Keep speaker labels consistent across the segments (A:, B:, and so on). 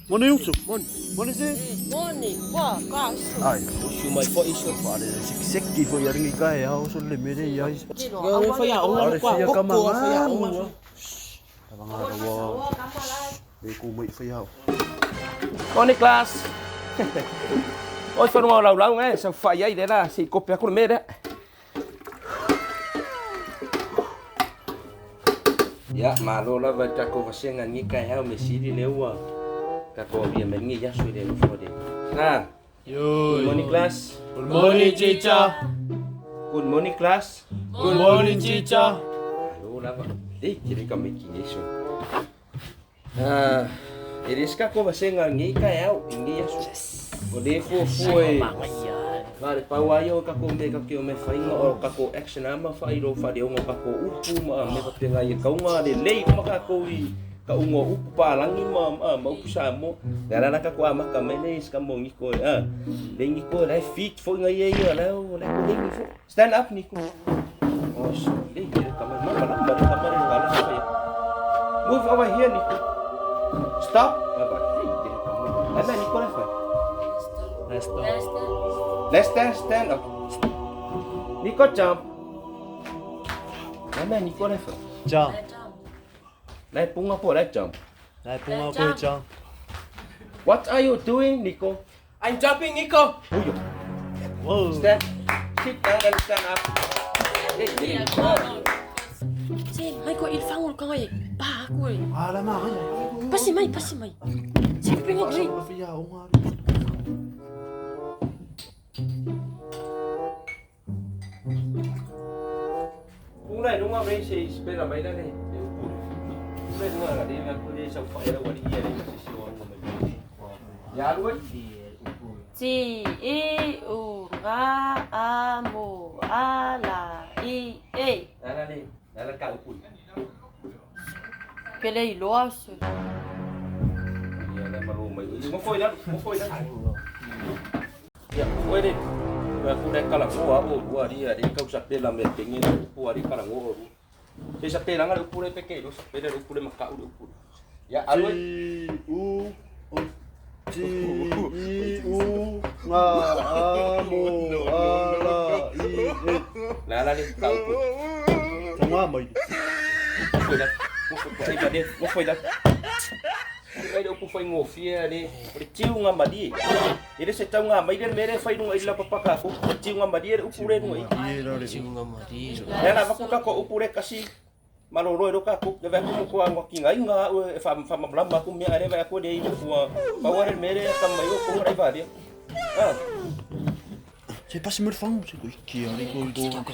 A: Moni uso. Moni. Moni se.
B: Moni, wa, ka uso.
A: Ai, usu mai foi iso. Whare seki foi aringi ka e ao so le mere i ai.
C: Yo fai a onga
A: kwa.
C: Ko ko fai a onga.
A: Tawanga rawa. Le ko mai fai ao.
C: Morning class. Oi whanua o lau lau ngai, sau whai ai le la, sei kope aku le mea lea. Ia, malo lava i le takou vasega i lenei taeao me sili lea ua tatou aulia mai lenei aso i le alofa o le Ah. Good morning class.
D: Good morning teacher.
C: Good morning class.
D: Good morning teacher.
C: Malo lava. Lei tele ka maiki nei so. Ah, e le se takou vasega i lenei taeao i lenei aso. O lea e fuafua e Na o le pau lava ia o tatou mea tatou te omai fai o tatou action lava ma faailoa faaleoga o tatou upu ma mea faapena ia tauga lelei uma tatou i tauga o upu palagi ma upu Samoa. Lea la la tatou amata mai lea i se tama o Niko e lei Niko la e fit foi na ia ia la e koleni foi. Stand up Niko. Oh lei le tama mama la ma le tama le kala fa. Move over here Niko. Stop. Bye bye. Lei le tama. Ana Niko la fa. Let's stand, stand up. Nico jump.来，你过来分。
A: Jump.
C: 来，帮我过来 jump.
A: 来，帮我过 jump.
C: What are you doing, Nico?
D: I'm jumping, Nico.
C: Oh, yo.
A: Whoa.
C: Stand. Sit down and stand up. Hey, hey.
B: Se, mai ko il fango ka ngai. Pa aku e.
A: Ala ma ai.
B: Pasi mai, pasi mai. Se penga ngai.
A: Fai ao nga.
C: Pula i luga mei se i spela mai la le le upu. Pula i luga la le mea kule sau whae au ali ia le ma se si o anga mai. Ia alu ai?
B: T I U ga A mo A la I E.
C: La la le, la la ka upu.
B: Ke le iloa se.
C: Ia le malu mai. Mo foi la, mo foi la. Ia, koe le. Ia ku le kala ngoa o ua ria le kau sa pela me penge le upu ari kala ngoa o. Se sa pela ngale upu le peke lo, sa pela le upu le makau le upu. Ia alu ai.
A: T U O T I U nga A mo A la I E.
C: La la le ka upu.
A: Tanga mai.
C: Mo foi la. Mo foi la. Mo foi la. Mai le upu fai ngofia le. O le tiu ngā malie. E le se tau ngā mai le mere fai lunga i la papaka ko. O tiu ngā malie le upu le lunga i.
A: Ie la le.
C: Lea la vaku kako upu le kasi malolo e lo kako. Le vai kumu kua ngwa ki ngai ngā ue e wha mamlama ku mea are vai aku le i kua. Paua le mere ka mai o konga rai varia. Ah.
A: Se pasi mai le fango se ko iki ari ko ko.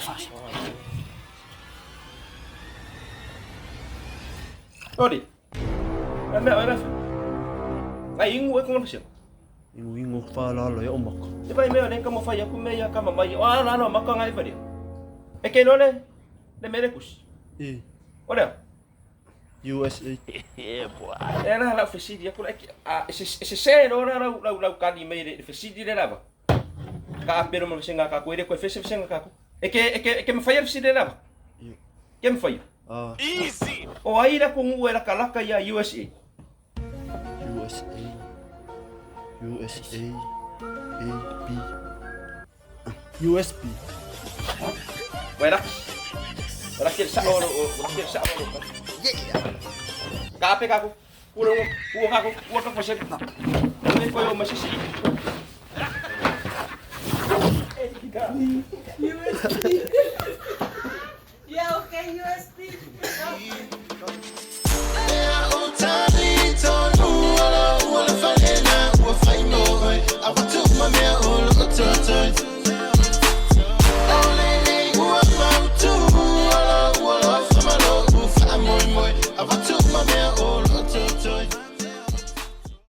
C: Ori. A mea ora. Ai ingu e konga pasio.
A: Ingo ingo fa la la o maka.
C: Te vai mea le ka mo whai aku mea ka mamai. O ala ala maka ngai varia. E ke no le le mere kusi.
A: E
C: Ora.
A: USA.
C: E la lau fesili aku la a se se se ro la lau lau lau kani mai le fesili le lava. Ka apero mo senga ka ko ere ko fese senga ka ko. E ke e ke e ke mawhai fesili le lava. Ke mawhai.
A: Ah
C: O ai la ko ngu e la kalaka ia USA.
A: USA USA A B USB.
C: Wera. Wera ke sa o o ke sa o. Ka ape ka ko. Kura ngo ka ko kura ka ko se. Ne ko o masisi.